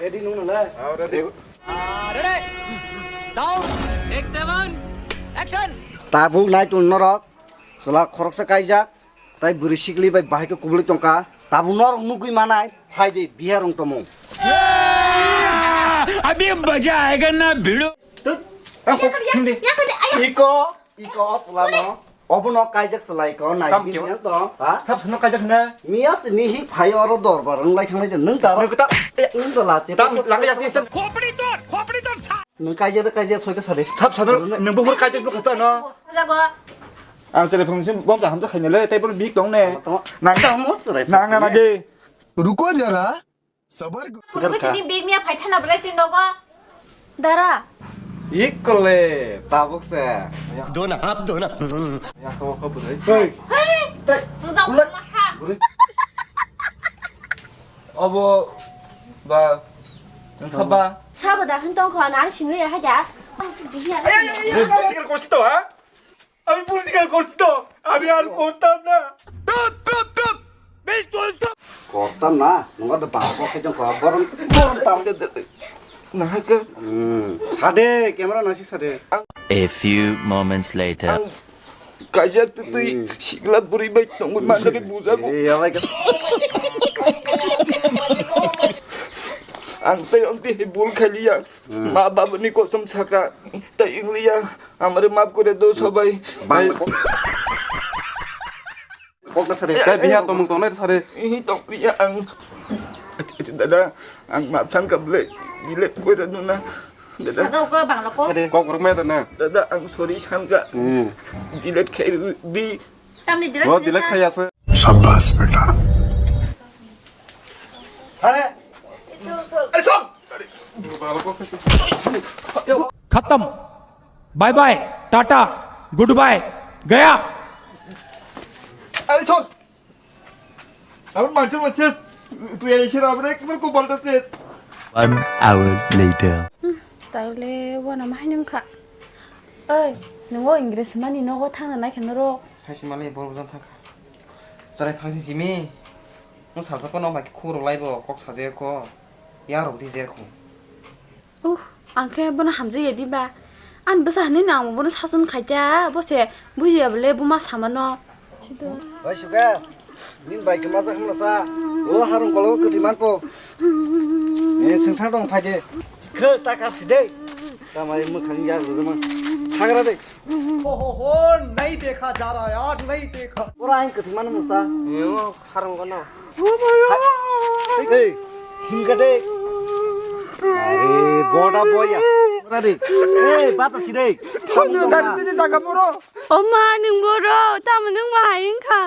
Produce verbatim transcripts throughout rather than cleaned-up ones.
Ready nung nang le? Tabuk nai tong norok. Chwla khoroksa kaijak. Tai bwrwi sikli bai bahai khe kubulwi tongkha. Tabuk norok nugwi manai. Phai di bihar wng tomung. अभी मजा आएगा ना भिड़ो। Iko. Iko chwla no. Obono kaijak chwla iko nai. Tam bini kyo? Yang to, ha? Sab sano kaijak hwnna. Miya sini hi phai oro dorbar wng lai thanglai de. Nwng dara. Nwng kwta. Nwng dola che. Tam langga yak ni sen. Khopri tor, khopri tor sa. Nwng kaijak de kaijak soi ka sade. Sab sano nwng bo hor kaijak no khasa no. Jago. Ang sele phung sim bom sa hamsa khaina le, tei bor bik tong ne. Tamo. Nang. Tamo sore. Nang na na ge. Ruko jara. Sabar. Kuku sini big mia phai thana belai sini nogo. Dara. Ikole tabuk se. Dona, hap dona. Ya ko ko bwrwi. Hei. Hei. Tei. Nung jam ulai. Masa. Bwrwi. Obo ba. Nung saba. Saba da hwn tong kho na sinu ya ha da. Ang sik ji ya. Political kosto ha? আমি পলিটিক্যাল করছি তো, আমি আর করতাম না। Kortam na, nungga da bang ko khaijong ko, borom, borom tam. Nahaka. Hmm, sade, camera nasi sade. A few moments later. Ang kaijak tu tui, hmm, sikla buri bai tongwi manjak bujago. Eh, ya bai ka. Ang tei ang tei bul khaliya. Hmm. Ma baba ni kosom saka, tei ingliya, amare map kore do sabai. Bang. Kok na sare. Tei biya tomung tongnai sare. Ihi tong biya ang. Dada, ang map san kable, delete kore do na. Dada. Sajau ko bangla ko. Kok rok me dana. Dada, ang sorry san ka. Hmm. Delete khai di. Tamni delete. Bo delete khai ase. Shabash beta. Hare. Are chal. खत्म। Bye bye, tata, good bye, गया। Are chal. Abang manchur manchur. Tu ya isir abang ek bar ko balta se. One hour later. Taile wana mahainung kha. Oi, nungo English mani nogo thangna nai khe noro. Saisi mali bor bujang thangkha. Chwrai phangsi simi. Mo salsa pono bai khuk rok laibo kok saje ko. Ya rok di je ko. Uh, ang khe bono hamjai ya di ba. Ani bwsa hinui no ang bono sasun khaita, bo se bujiya bole buma samano. Bai suka, nin bai khe majak hwnla sa. O harung kolo kwtwi manpo. Eh, swngthang dong phai de. Khe ta kap si de. Tamai mwkhang ya rujuma. Thagra de. Ho, ho, ho, nahi dekha ja raha yaar, nahi dekha. Pura ain kwthwi mano musa. Yo, harang kono. Hey, hingka de. Are, boda boya. Pura de. Hey, bata si de. Tadi, tadi, tadi jaga puro. Oma, nung boro, tamo nung ma hingka.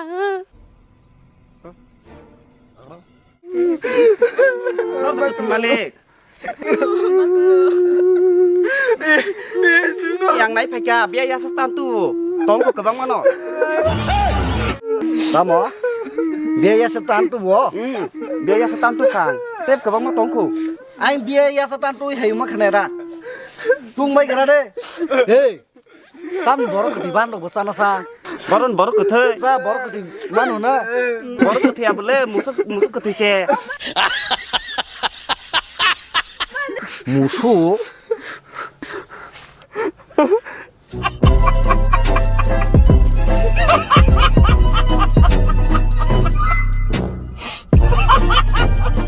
Malik. Yang nai phaikha, biya yasa tantu. Tongkho kwbangma no. Tamo? Biya yasa tantu bo? Hmm, biya yasa tantu khan. Tep kwbangma tongkho. Ang biya yasa tantu hayuma khanera. Chungbai gra de. Hey. Tam borok kwtwi ban rok bo chana sa. Boron borok kwthwi. Sa borok kwtwi mano na. Borok kwthwi abole musuk musuk kwthwi se. Musuk?